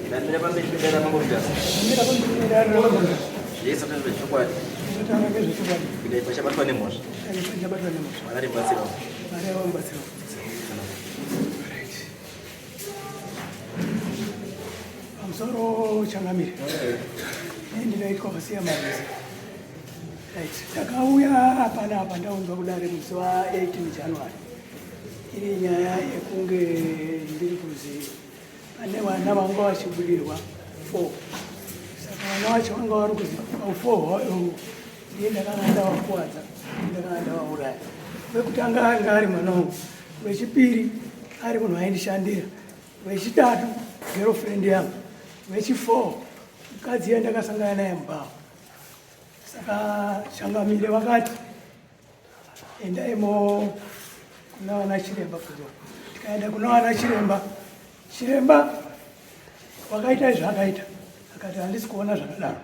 Ndamira pamberi pedare raMambo Mutasa. Ndamira pamberi pedare raMambo Mutasa. Zvese ndezvechokwadi. Zvinotaura ngezvechokwadi. Ndikaipa chabatwa nemhosva. Ndikaipa chabatwa nemhosva. Mwari mubatsirawo. Mwari vamubatsirawo. Pamusoro changamire. Ini ndinoitwa Hosea Marezi. Right. Ndakauya apana apa ndaunzwa kudare musi wa 18 January. Iri nyaya yekunge ndiri kuzi pane vana vanga vachibudirwa 4. Saka vana vacho vanga vari kuzi pa 4 hwayo ndiye ndakanga ndavakuwadza, ndakanga ndavauraya. Wekutanga anga ari mwana wangu, wechipiri ari munhu aindishandira, wechitatu girlfriend yangu, wechi4 mukadzi yandakasangana naye mubhawa. Saka changamire vakati endaimo kuna vana chiremba kuzo. Tikaenda kuna vana chiremba, chiremba wakaita zvaakaita, akati handisi kuona zvakadaro.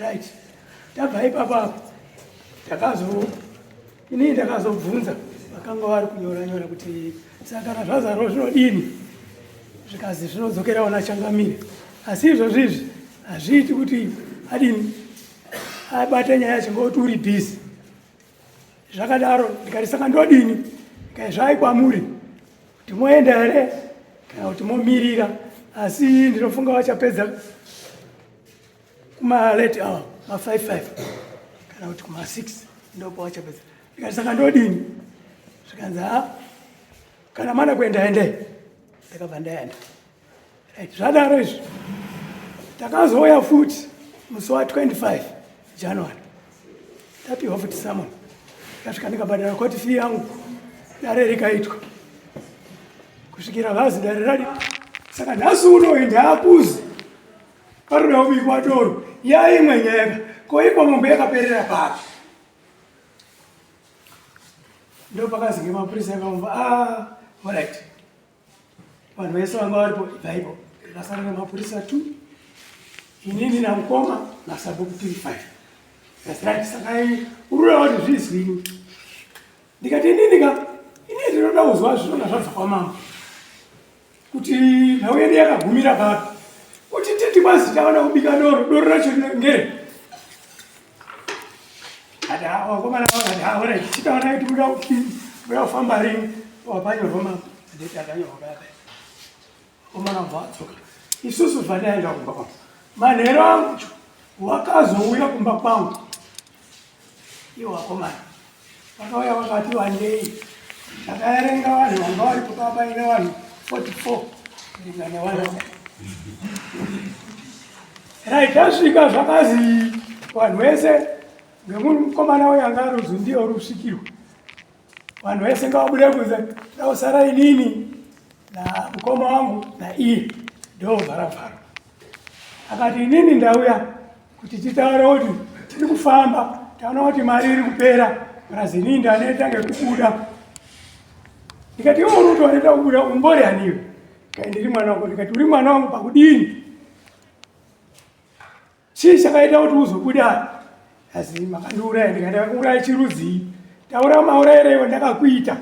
Right, tabva ipapo apo takazo inini ndakazobvunza vakanga vari kunyora nyora kuti saka kana zvazaro zvinodini, zvikazi zvinodzokera vana changamire, asi izvozvi izvi hazviiti kuti adini abate nyaya yacho ngokuti uri busy. Zvakadaro ndikati saka ndodini, ndikati zvai kwamuri kuti moenda here kana kuti momirira, asi ndinofunga vachapedza kuma late hour ma 5 5 kana kuti kuma 6 ndopa vachapedza. Ndikati saka ndodini, zvikanzi ha kana mana kuenda endei. Ndakabva ndaenda. Right, zvadaro izvi takazouya futi musi wa 25 January tapiwa futi summon, ndasvika ndikabhadhara court fee yangu, dare rikaitwa kusvikira vazi dare radi. Saka nhasi uno ndaakuzi paroda kubikwa doro yaimwe nyaya ko ikwa mombe yakaperera papi? Ndopakazi ngemapurisa ekamva ah, alright, vanhu vese vanga varipo ibvaipo. Ndikasara nemapurisa 2, inini namukoma nasabhuku tiri 5. That's right. Saka urura kuti zvizwini. Ndikati inini ka inini ndinoda kuzwa zvinonga zvabva kwamambo kuti nhau yedu yakagumira papi, kuti titi kwazi taona kubika doro, doro racho ngere ati vakomana vakati haora chitaona kuti muda kufamba rini wapanyorwa mambo ndeti akanyorwa paya paya vakomana vabva vadzoka. Isusu bva kumba kwangu manhero angu wakazouya kumba kwangu iwo vakomana vakauya vakati wandei. Ndakaerenga vanhu vanga varipo papaine vanhu 44 kuringana vanhu. Right, tasvika zvakazi vanhu vese ngemukomana uyo anga aruzi ndiye uri kusvikirwa, vanhu vese ngavabude kunze, ndausara inini namukoma wangu naiye ndovharavhara. Akati inini ndauya kuti titaure kuti tiri kufamba, taona kuti mari iri kupera, purazi inini ndaneta ngekubuda. Ndikati iwe uri kuti waneta kubuda umbori aniwe? Ndikati ndiri mwana wako. Ndikati uri mwana wangu pakudini? Chii chakaita kuti uzobuda? Asi makandiuraya. Ndikati ndakakuuraya chirudzii? Taura maurairewo ndakakuita.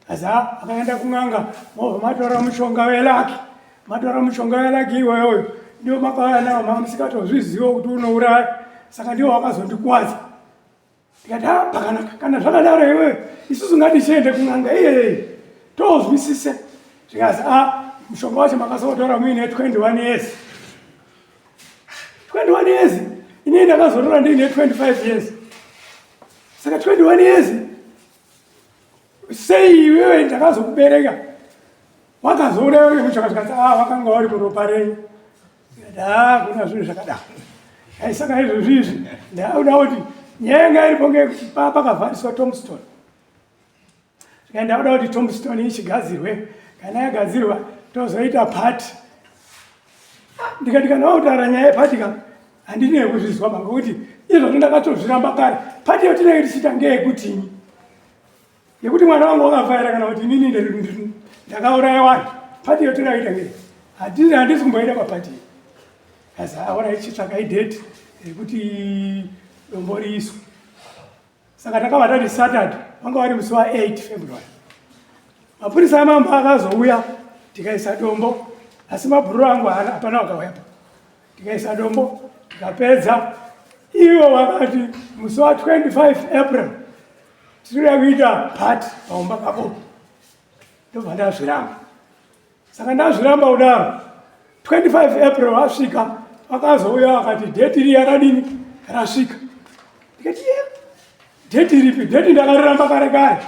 Asi akaenda kun'anga, movha matora mushonga welaki, matora mushonga welaki iwoyoyo ndio makauya nawo, mamusikatozviziva kuti unouraya, saka ndiwo wakazondikwadza. Ndikati ah, pakanaka kana zvakadaro iwewe isusu ngatichiende kun'anga iyeye tozwisise. Zvikazi ah, mushonga wacho makazotora muine 21 years. 21 years inini ndakazotora ndiine 25 years, saka 21 years sei iwewe ndakazokubereka wakazouraiwa ngemushonga? Zvikati ah, wakanga uri muropa renyu. Ah, kuna zvinhu zvakadaro. Ai, saka izvozvi izvi ndakuda kuti nyaya yanga iripo ngeyekuti pakavhariswa tombstone, zvika ndakuda kuti tombstone ichigadzirwe, kana yagadzirwa tozoita party. Ndikati kana wakutaura nyaya yeparty ka handini yekuzvizwa ba, ngokuti izvozvo ndakatozviramba kare. Party yatinenge tichiita ngeyekutini? Yekuti mwana wangu wakafaira kana kuti inini ndakauraya vanhu? Party yatinenge kuita ngei? Hatisi, handisi kumboenda paparty. Asi aona ichitsvaka idate yekuti dombo riiswe. Saka takabva tati Saturday, wanga wari musi wa8 February. Mapurisa amambo akazouya tikaisa dombo. Asi mabhururu angu haana, hapana wakauyapo. Tikaisa dombo, tikapedza. Ivo vakati musi wa 25 April tinoda kuita party paumba pako. Ndobva ndazviramba. Saka ndazviramba kudaro 25 April vasvika vakazouya vakati date iri yakadini rasvika. Ndikati ye date ripi? Date ndakariramba kare kare.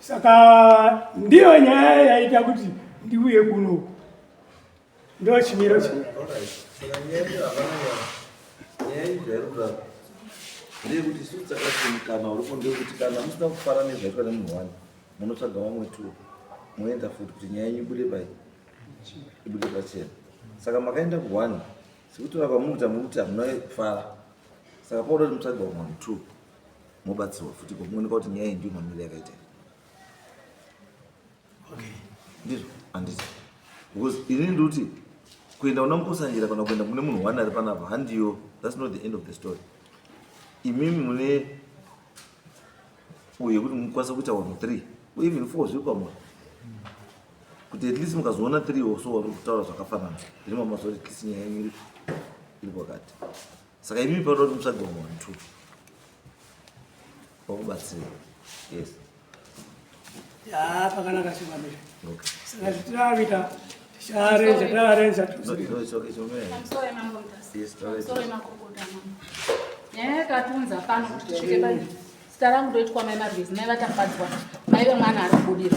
Saka ndiyo nyaya yaita kuti ndiuye kuno. Ndo chimiro chi. Saka nyaya yacho hapana nyaya. Nyaya iyi zvairi kutaura ndeyekuti isu takati mukana uripo ndeyekuti kana musina kufara nezvaitwa nemunhu wani munotsvaga vamwe two moenda futi kuti nyaya yenyu ibude pai ibude pachena. Saka makaenda ku one sekutora kwamukuita muri kuti hamuna kufara. Saka pauda kuti mutsvage vamwe vanhu two mobatsirwa futi komuoneka kuti nyaya iyi ndiyo mamiriro yakaita. Ndizvo handiti because ini ndikuti kuenda kuna Mukotsanjera kana kuenda kune munhu one ari panapa handiyo, that's not the end of the story. Imimi mune uye kuti mukwanisa kuita vanhu 3 or even 4 zviri kwamuri kuti at least mukazoona 3 or so vari kutaura zvakafanana then mamaziva kuti at least nyaya yenyu iri pakati. Saka imimi panoda kuti mutsvage vamwe vanhu 2 vakubatsira. Yes. Ya, pakanaka chimamira. Okay. Saka zvitirakuita ticharenja tarenja. No, it's okay, it's okay. Pamusoro yemambo Mutasa. Yes, all right. Pamusoro yemakurukota mambo. Nyaya yakatunza pano kuti tisvike pai. Zita rangu ndoitwa mai Marwizi, mai vaTafadzwa, mai vemwana ari kubudira.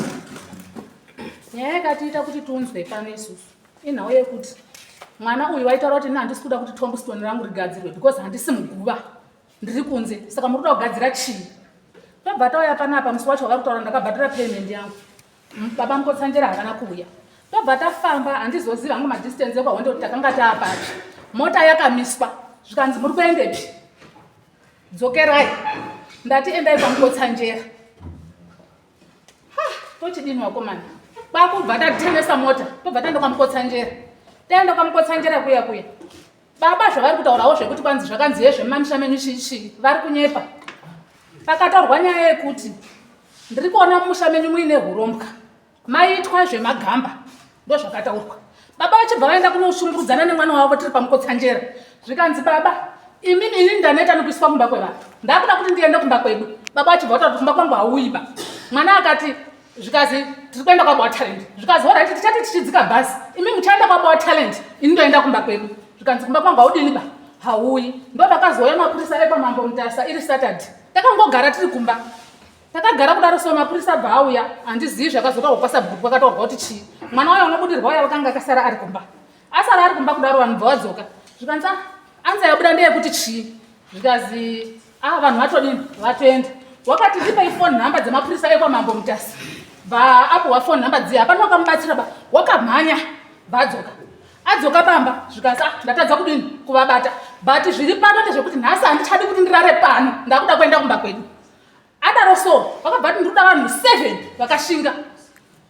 Nyaya yakatiita kuti tiunzwe pano isusu inhau yekuti mwana uyu waitaura kuti ini handisi kuda kuti tombstone rangu rigadzirwe because handisi muguva, ndiri kunze, saka muri kuda kugadzira chii? Tobva tauya panapa musi wacho wavari kutaura ndakabhadhara payment yangu. Baba Mukotsanjera havana kuuya. Tobva tafamba, handizozivi hangu madistance ekwaHonde kuti takanga taapapi. Mota yakamiswa, zvikanzi muri kuendepi? Dzokerai. Ndati endai kwaMukotsanjera. Tochidini wakomana? Kwakubva tatengesa mota, tobva taenda kwaMukotsanjera. Taenda kwaMukotsanjera kuya kuya. Baba zvavari kutaurawo zvekuti kwanzi zvakanzi yezvemumamisha menyu chii chii, vari kunyepa. Pakataurwa nyaya yekuti ndiri kuona mumusha menyu muine hurombwa, maitwa zvemagamba, ndozvakataurwa. Baba vachibva vaenda kunoshungurudzana nemwana wavo tiri paMukotsanjera. Zvikanzi baba, imimi ini ndaneta nekuiswa kumba kwevanhu, ndakuda kuti ndiende kumba kwedu. Baba vachibva vataura kuti kumba kwangu hauyi ba. Mwana akati zvikazi tiri kuenda kwaBaba Talent. Zvikazi alright, tichati tichidzika bhasi, imi muchaenda kwaBaba Talent, ini ndoenda kumba kwedu. Zvikanzi kumba kwangu haudini ba, hauyi. Ndo pakazouya mapurisa ekwamambo Mutasa iri Saturday. Takangogara tiri kumba. Takagara kudaro so mapurisa abva auya, handizivi zvakazotaurwa kwasabhuku kwakataurwa kuti chii. Mwana uya unobudirwa uya wakanga akasara ari kumba. Asara ari kumba kudaro vanhu bva vadzoka. Zvikanzi anza yabuda ndeyekuti chii? Zvikazi vanhu vatodini? Vatoenda. Wakati ndipei phone number dzemapurisa ekwamambo Mutasa. Bva apuwa phone number dziya, hapana wakamubatsira ba. Wakamhanya bva adzoka. Adzoka pamba zvikanzi ndatadza kudini kuvabata. But zviri pano ndezvekuti nhasi handichadi kuti ndirare pano, ndakuda kuenda kumba kwedu. Adaro so vakabva kuti ndikuda vanhu 7 vakashinga.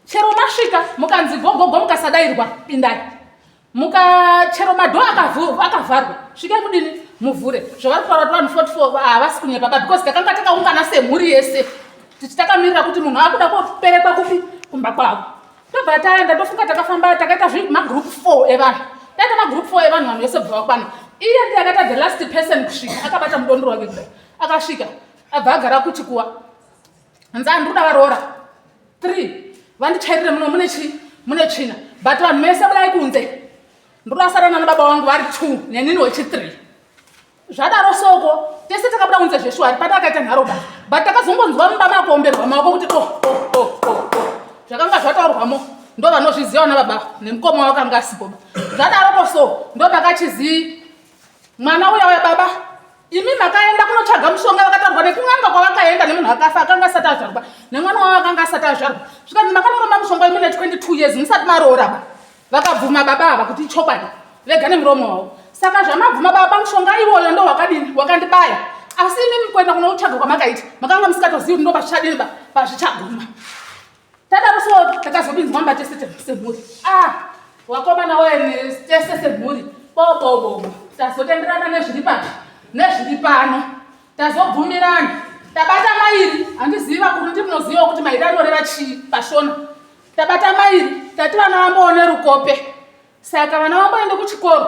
Chero masvika mukanzi gogogo mukasadairwa pindai. Muka chero madhoo akavharwa svikai mudini muvhure. Zvavari kutaura kuti vanhu 44 havasi kunyepa ba because takanga takaungana semhuri yese tichitakamirira kuti munhu akuda kuperekwa kupi kumba kwavo. Tobva taenda, ndofunga takafamba takaita magroup 4 evanhu. Taita magroup 4 evanhu, vanhu vese bva vakwana. Iye ndiye akaita the last person kusvika, akabata mudondoro wake kudai. Akasvika abva agara kuchikuwa. Hanzi andikuda varoora 3 vandichairire muno mune chi mune tsvina, but vanhu mese budai kunze, ndoda asara nana baba vangu vari 2 nenini wechi 3. Zvadaro soko tese takabuda kunze zveshuwa, pata akaita nharo ba, but takazongonzwa mumba makuomberwa maoko kuti oh, oh, oh, oh, oh. Zvakanga zvataurwamo ndo vanozviziva vana baba nemukoma wakanga asipo. Zvadaroko so ndo pakachizi mwana uya uya baba imi makaenda kunotsvaga mushonga vakataurwa nekun'anga kwavakaenda nemunhu akafa akanga asati azvarwa nemwana wavo akanga asati azvarwa. Zvikanzi makanoromba mushonga imi ne 22 years musati maroora ba. Vakabvuma baba ava kuti ichokwadi vega nemuromo wavo. Saka zvamabvuma baba mushonga iwoyo ndo wakadini wakandibaya, asi imimi kuenda kunoutsvaga kwamakaita makanga musikatozivi kuti ndo pazvichadini ba pazvichaguma. Tadaro so takazopinzwa mumba tese semhuri. Wakomana woye tese semhuri bobobo tazotenderana nezviri papi nezviri pano, tazobvumirana tabata mairi. Handizivi vakuru ndi munozivawo kuti mairi anoreva chii pashona. Tabata mairi tati Tati vana vamboone rukope. Saka vana vamboende kuchikoro.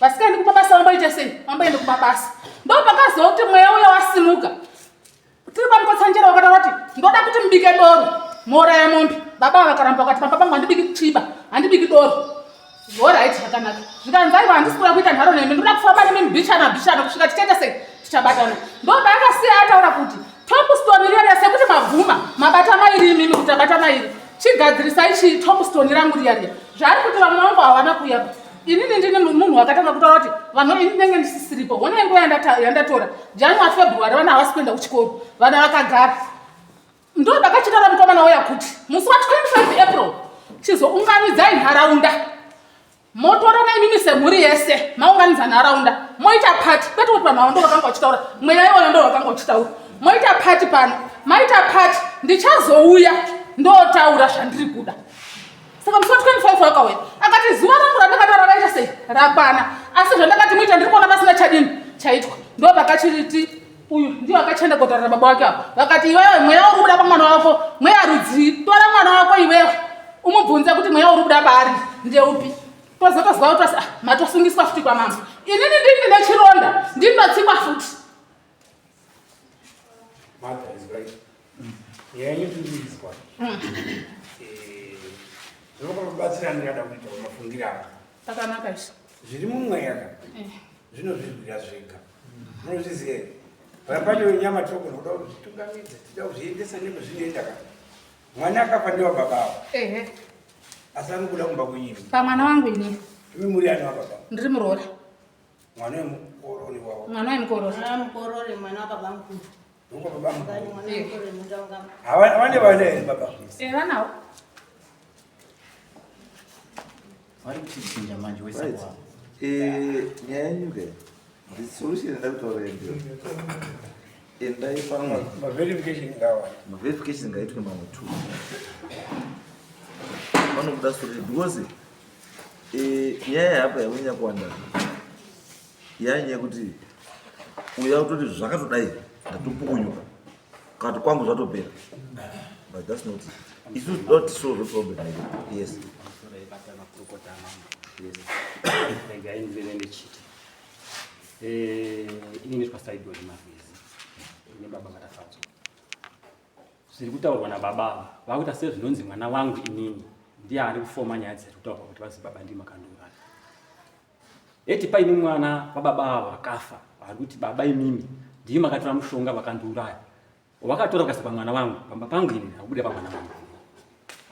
Vasikaendi kumabasa vamboite sei? Vamboende kumabasa. Ndopakazoti mweya uya wasimuka. Tiri kwaMukotsanjera wakataura kuti ndoda kuti mubike doro mouraya mombe. Baba vakaramba vakati pamba pangu handibiki chiba, handibiki doro. Horait zvakanaka. Zvikanzi aiwa handisi kuda kuita nharo nemi, ndoda kufamba nemi mbichana mbichana kusvika tichaita sei? Tichabatana. Ndopaakasiya ataura kuti tombstone riya riya sekuti mabvuma mabata mairi imimi kuti abata mairi. Chigadzirisai chii tombstone rangu riya riya. Zvaari kuti vamwe vangu havana kuuya. Inini ndini munhu wakatanga kutaura kuti vanhu ini ndinenge ndisisiripo. Honai nguva yandatora. January, February vana havasi kuenda kuchikoro. Vana vakagara. Ndo ndakachitaura mukomana uya kuti musi wa 25 April chizounganidzai nharaunda. Motorana imimi semhuri yese maunganidza nharaunda moita party kwete kuti vanhu avo ndo vakanga vachitaura mweya iwoyo ndo vakanga vachitaura moita party pano maita party ndichazouya ndotaura zvandiri kuda saka musi wa 25 wakauya akati zuva rangu randakataura raita sei rakwana asi zvandakati muita ndiri kuona pasina chadini chaitwa ndo vakachiti uyu ndiyo akachienda kotaurira baba wake avo vakati iwewe mweya uri kubuda pamwana wako mweya rudzii tora mwana wako iwewe umubvunze kuti mweya uri kubuda paari ndeupi tozotozwa kuti ah, matosungiswa futi kwamambo inini ndini ndine chironda ndinotsikwa futi Mother is right. Nyaya yenyu tiri kuizwa. Eh, Zvinokubatsira ndingada kuita mafungiro aka. Pakanaka izvi. Zviri mumweya ka. Eh. Zvinozvirwira zvega. Munozviziva here? Pamwe pacho nyama tinogona kuda kuzvitungamidza, tida kuzviendesa nekwazvinoenda ka. Mwana akafa ndewa baba avo. Ehe. Asi ari kubuda kumba kwenyu. Pamwana wangu ini. Imi muri ani wababa? Ndiri muroora. Mwana wemukorori wavo. Mwana wemukorori. Mwana wemukorori mwana wababa mukuru. Ndokwa baba mukuru. Mwana wemukorori mutaunga. Havane vana here baba? Eh, vanawo. Vari kuchichinja manje wese Right. wavo. Eh, nyaya yenyu ke the solution ndakutaura ndiyo endai pamwe Maverification ngawa. maverification ngaitwe mamwe two vanobuda solution because eh, nyaya yapa yakunyanya kuwanda yanyaya yekuti uya kutoti zvakatodai ndatopukunyuka kati kwangu zvatopera but that's not it isu toda kuti solve problem yedu yes Raibata makurukota amambo. yes Regai ndive ndichiti. Eh, ini nditwa Saidoni Mavezi. Ine baba Matafadzwa. Zviri kutaurwa nababa ava vakuita sezvinonzi mwana wangu inini ndiye ari kufoma nyaya dziri kutaurwa kuti vazi baba ndimi makandiuraya. Eti paine mwana wababa ava vakafa vari kuti baba imimi ndimi makatora mushonga vakandiuraya. Wakatora ukaisa pamwana wangu pamba pangu ini akubuda pamwana wangu.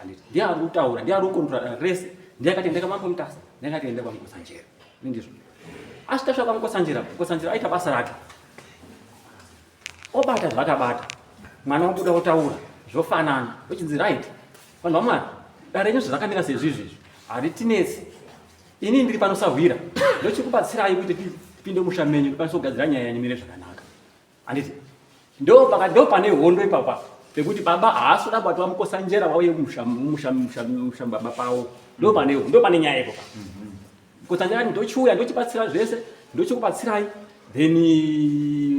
Anditi ndiye ari kutaura ndiye ari kukontrola dare rese ndiye akati endeka mambo Mutasa ndiye akati endeka kwaMukotsanjera. Ini ndizvo. Asi tasvika kwaMukotsanjera Mukotsanjera aita basa rake. Obata zvaakabata mwana wabuda otaura zvofanana ochinzi right vanhu vamwari dare renyu zvarakamira sezvizvi izvi haritinetsi ini ndiri pano sahwira ndochikubatsirai kuti tipinde musha menyu ndikwanise kugadzira nyaya yenyu mire zvakanaka handiti ndo paka ndo pane hondo ipapa pekuti baba haasi kuda kubatwa mukosanjera vauye musha musha musha musha baba pavo ndo pane ndo pane nyaya ipopa Mukotsanjera ndochiuya ndochibatsira zvese ndochikubatsirai then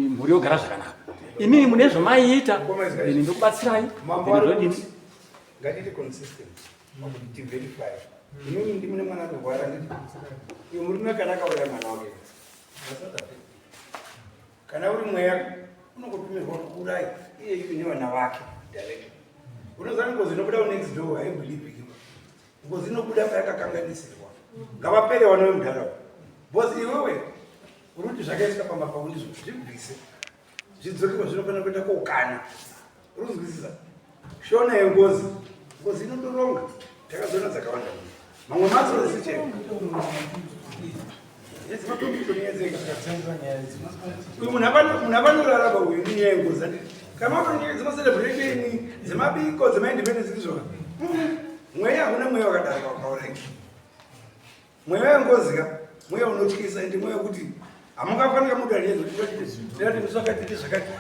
mhuri yogara zvakanaka imimi mune zvamaiita then ndokubatsirai Mambo then ari zvodini kuti ngatite consistent pakuti tiverify. Imimi ndimune mwana anorwara nditi uyu murume kana akauraya mwana wake. That's not affected. Kana uri mweya unongotumirwa kuuraya iye iye nevana vake direct. Unoziva ngozi inobuda next door haibelieve Ngozi inobuda payakakanganisirwa. Ngavapere vana vemudharaunda. Because iwewe uri kuti zvakaiswa pamba pako ndizvo zvibvise. Zvidzoke kwazvinofanira kuenda kokana. Uri kuzwisisa? Shona yengozi. Ngozi inotoronga. Takazoona dzakawanda. Mamwe matsotsi chaiwo. Uyu munhu avanorarama uyu nenyaya yengozi handiti kana watonyaya dzemacelebration dzemabiko dzemaindependence ndizvona mweya hakuna mweya wakadaro wakaureka mweya wengozi ka mweya unotyisa ende mweya wekuti hamungafanira muda nezvati zvakati zvakati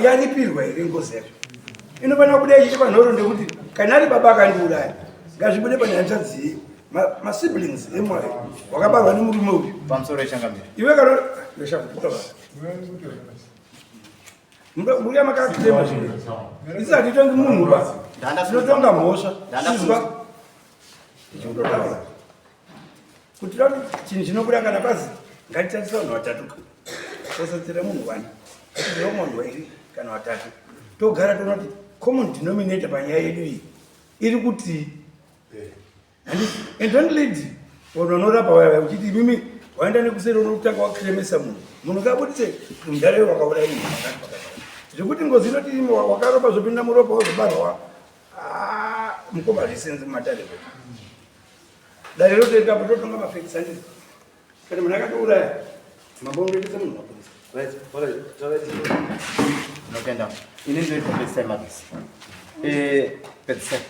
yaripirwa here ngozi yacho inofanira kuda ichiitwa nhoro ndekuti kana ari baba akandiuraya ngazvibude pane hanzvadzi masiblings emwari wakabarwa nemurume uyu pamusoro yechangamire iwe kana mbuya makatema zvino isi hatitongi munhu ba tinotonga mhosva izwa. Tichikutotaura kuti chinhu chinobuda kana pazi ngatitatise vanhu vatatu tosatsira munhu wani atiziva munhu wairi kana vatatu togara toona kuti common denominator panyaya yedu iyi iri kuti and don't lead vanhu vanorapa vaya vaya uchiti imimi waenda nekuseri unotanga wakremesa munhu munhu kabudise mudhara iwe wakauraya munhu pakati pakati zvekuti ngozi inoti imi wakaropa zvopinda muropa wozobarwa ah, mukoma hazvisenzi mumatare dare rotoita apo totonga mafekisi andii kana munhu akatouraya mambo unoitisa munhu mapurisa. Right, alright, taura Ndinotenda. Ini ndinoitwa Pedzisai Marwezi. Eh, Pedzisai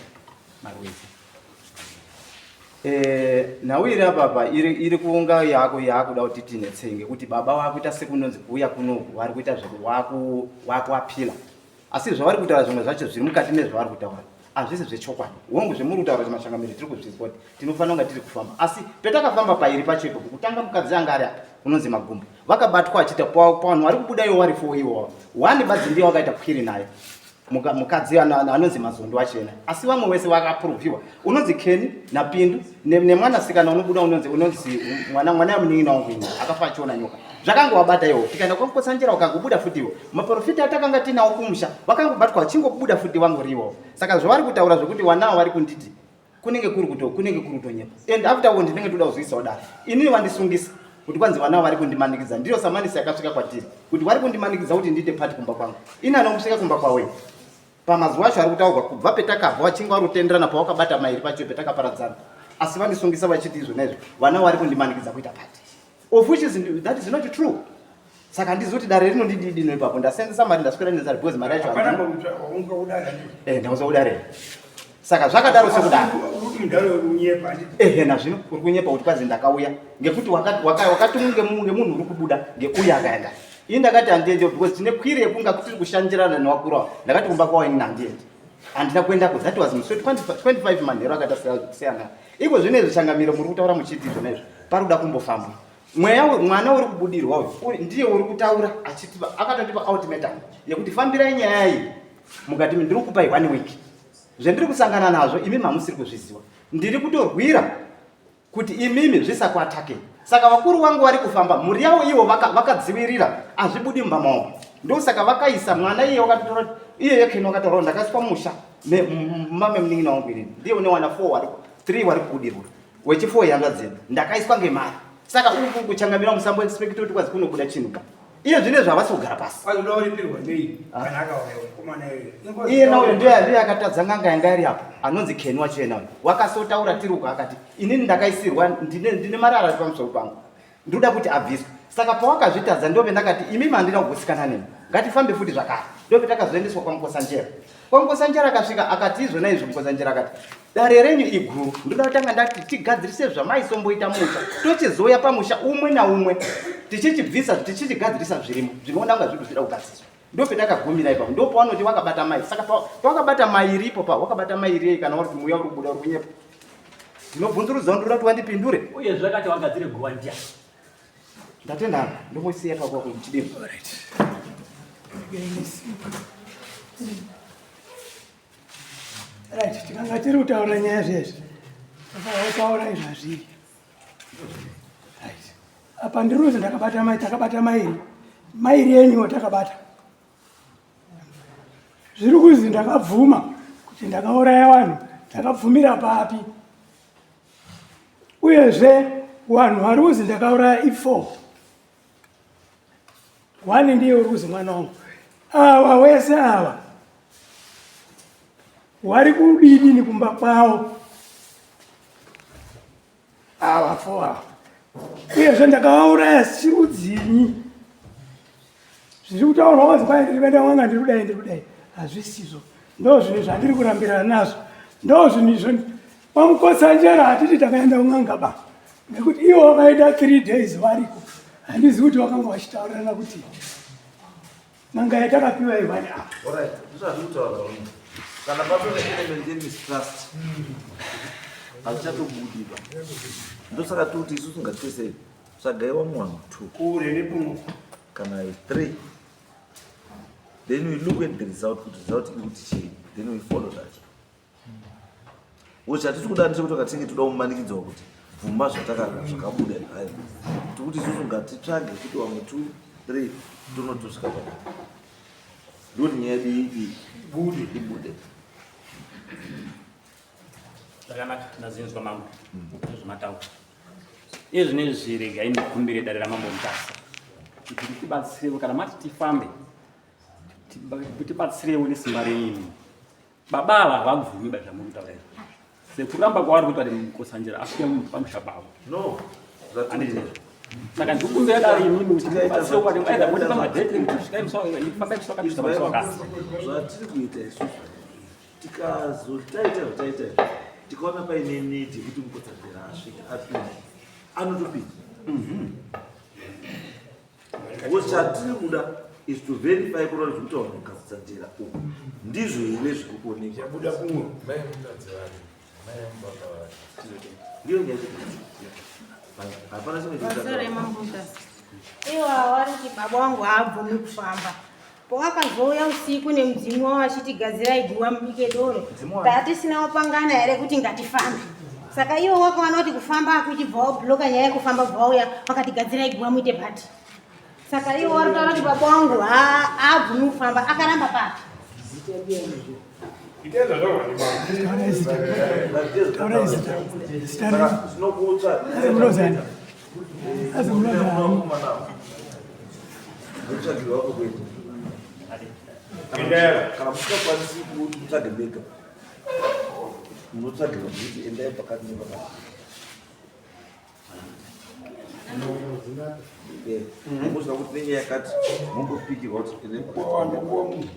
Marwezi. Eh, nhau iri apa apa iri iri kunga yako yakuda kuti tinetsei ngekuti baba wakuita sekunonzi kuuya kunoku vari kuita zveku waku wakuapila. Asi zvavari kutaura zvimwe zvacho zviri mukati mezvavari kutaura hazvisi zvechokwadi. Hongu zvemuri kutaura kuti machangamire tiri kuzvizwa kuti tinofanira kunga tiri kufamba. Asi petakafamba pairi pacho ipapo kutanga mukadzi anga ari apa unonzi Magumbo vakabatwa achiita pavanhu vari kubuda iwo vari fo iwo one badzi ndiye wakaita kwiri naye mukadzi anonzi Mazondo achena asi vamwe wese vakapuruviwa unonzi Kenny naPindu nemwanasikana unobuda unonzi unonzi mwana mwana munin'ina wangu ini akafa achiona nyoka zvakanga wabata iwo tikaenda kwamukotsanjera ukangobuda futi iwo maprofita atakanga tinawo kumusha vakangobatwa vachingobuda futi wangoriwo saka zvavari kutaura zvekuti wanawo vari kunditi kunenge kuri kuto kunenge kuri kutonyepa and after all ndinenge toda kuzoisawo dare inini vandisungisa kuti kwanzi vana vari kundimanikidza ndiyo samanisi yakasvika kwatiri kuti vari kundimanikidza kuti ndiite pati kumba kwangu ini anomusvika kumba kwawe pamazuva acho ari kutaurwa kubva petakabva vachinge vari kutenderana pawakabata mairi pacho petakaparadzana asi vandisungisa vachiti izvo naizvo vana vari kundimanikidza kuita pati of which is, that is not true saka handizoti dare rinondididino ipapo ndasenzesa mari ndaswera nenzara because mari yacho eh, ndauza kudare saka zvakadaro sekudaro ehe nazvino uri kunyepa kuti kwazi ndakauya ngekuti wakatumwa ngemunhu uri kubuda ngeuya akaenda ini ndakati handiendi because tine kwiri yekunga tiri kushandirana nevakuru ava ndakati kumba kwavo inini handiendi handina kuendako that was musi 25 manheru akaita seyana iko zvino izvi changamiro muri kutaura muchiti izvona izvi pari kuda kumbofambwa mweya mwana uri kubudirwa uyu ndiye uri kutaura achitipa akatotipa ultimatum yekuti fambirai nyaya iyi mukati ndiri kukupai one week zvendiri kusangana nazvo imi mamusiri kuzviziva ndiri kutorwira kuti imimi zvisakuatake saka vakuru vangu vari kufamba mhuri yavo ivo vakadzivirira vaka hazvibudi mumba mavo ndosaka vakaisa mwana iye wakatotora iye yekeni wakataura ndakaiswa musha mumba memunin'ina wangu inini ndiye une wana four wari three wari kubudirwa wechifour yanzva dzedu ndakaiswa ngemari saka uku kuchangamira musambo expect kuti kwazi kunobuda chinhu ka iye zvine zvavasi kugara pasi iye nauyo ndiye ndiye akatadza n'anga yanga iri apo anonzi Ken wacho yena uyo wakasotaura tiri uko akati inini ndakaisirwa ndine ndine marara ari pamusoro pangu ndoda kuti abviswe saka pawakazvitadza ndove ndakati imimi handina kugutsikana nemi ngatifambe futi zvakare ndove takazoendeswa kwamukosanjera kwamukosanjera akasvika akati izvona izvo mukosanjera akati dare renyu iguru ndoda kutanga ndati tigadzirise zvamaisomboita musha tochizouya pamusha umwe naumwe tichichibvisa tichichigadzirisa zvirimo zvinoona kunga zviri zvida kugadziriswa ndopetakagumira ipapo ndopawanoti wakabata mai saka pawakabata mai iripo pa wakabata mai iriyei kana uri muya uri kubuda uri kunyepa ndinobvunzurudza ndoda kuti wandipindure uye zvakati wagadzire guva ndiani ndatenda ndomboisiya pako kuchidini Right, tikanga tiri kutaura nyaya zvezvi takataura izvi hazviri right. Apa ndiruzi ndakabata mai takabata mairi mairi yenyuwo takabata zviri kuzi ndakabvuma kuti ndakauraya vanhu ndakabvumira papi uyezve vanhu vari kuzi ndakauraya i4 One ndiye uri kuzi mwana wangu. Ava wese ava wari kudini kumba kwavo ava fo ava uyezve ndakavauraya siudzinyi zviri kutaurwa kwanzi kwai ndiri kuenda wanga ndiri kudai ndiri kudai hazvisizvo ndo zvinhu zvandiri kurambirana nazvo ndo zvinhu izvo Kwamukotsanjera hatiti takaenda kun'anga ba nekuti ivo vakaita 3 days variko handizivi kuti vakanga vachitaurirana kuti n'anga yatakapiwa ivani apa. Alright, ndozvandikutaura vangu. Kana patove element yemistrust hazvichatobudi ba. Ndosaka tiri kuti isusu ngatitesei tsvagai vamwe vanhu two Kure nepuno. kana three then we look at the result kuti result iri kuti chii then we follow that. Because chatiri kuda ndechekuti katinge toda kumanikidzwa kuti bvuma zvataka zvakabuda hayo. Tikuti isusu ngatitsvage kuti vamwe 2 3 tonotosvika pa. Ndoti nyaya yedu ibude ibude. Zvakanaka ndazinzwa mambo nezvamataura. Iye zvinezvi regai ndikumbire dare ramambo Mutasa kuti ritibatsirewo kana mati tifambe tibatsirewo nesimba renyu imimi. Baba ava havabvumi ba zvamuri kutaura izvi. Sekuramba kwavari kuita kuti Mukotsanjera asvike pamusha pavo. No. Handiti. Saka ndikukumbira dare imimi kuti mubatsirewo kwati either modipa madheti ekuti svikai musi wa- fambai musi wakati kusvika musi wakati. Zvatiri kuita isusu tikazotaita zvataita izvi tikaona paine need yekuti Mukotsanjera asvike apinde anotopinda. Because chatiri kuda is to verify kuona kuti zviri kutaurwa naMukotsanjera uku ndizvo here zviri kuonekwa. Chabuda kumwe. Ndiyo nyaya yedu. Hapana chimwe Vasore chekutaura. mambo Mutasa. Iwo wari kuti baba wangu haabvumi kufamba. Pawakazouya usiku nemudzimu wavo achiti gadzirai guva mubike doro. Tatisina kupangana here kuti ngatifambe. Saka iwo wakaona kuti kufamba akuchibva wabloka nyaya yekufamba bva wauya wakati gadzirai guva muite pati. Saka iwo wari kutaura kuti baba wangu haabvumi kufamba akaramba papi. Ita zvazvarwa nemambo. Taura izita. Zita renyu. Saka zvinokutsva. Asi munozani. Asi munozani. Mutsvagirwa wako kuenda. Endai. Kana musingakwanisi kuti mutsvage mega munotsvagirwa kuti endai pakati nepakati. Muziva kuti nenyaya yakati mumbopikirwa kuti endai pakati. Wawanda kuwa munhu.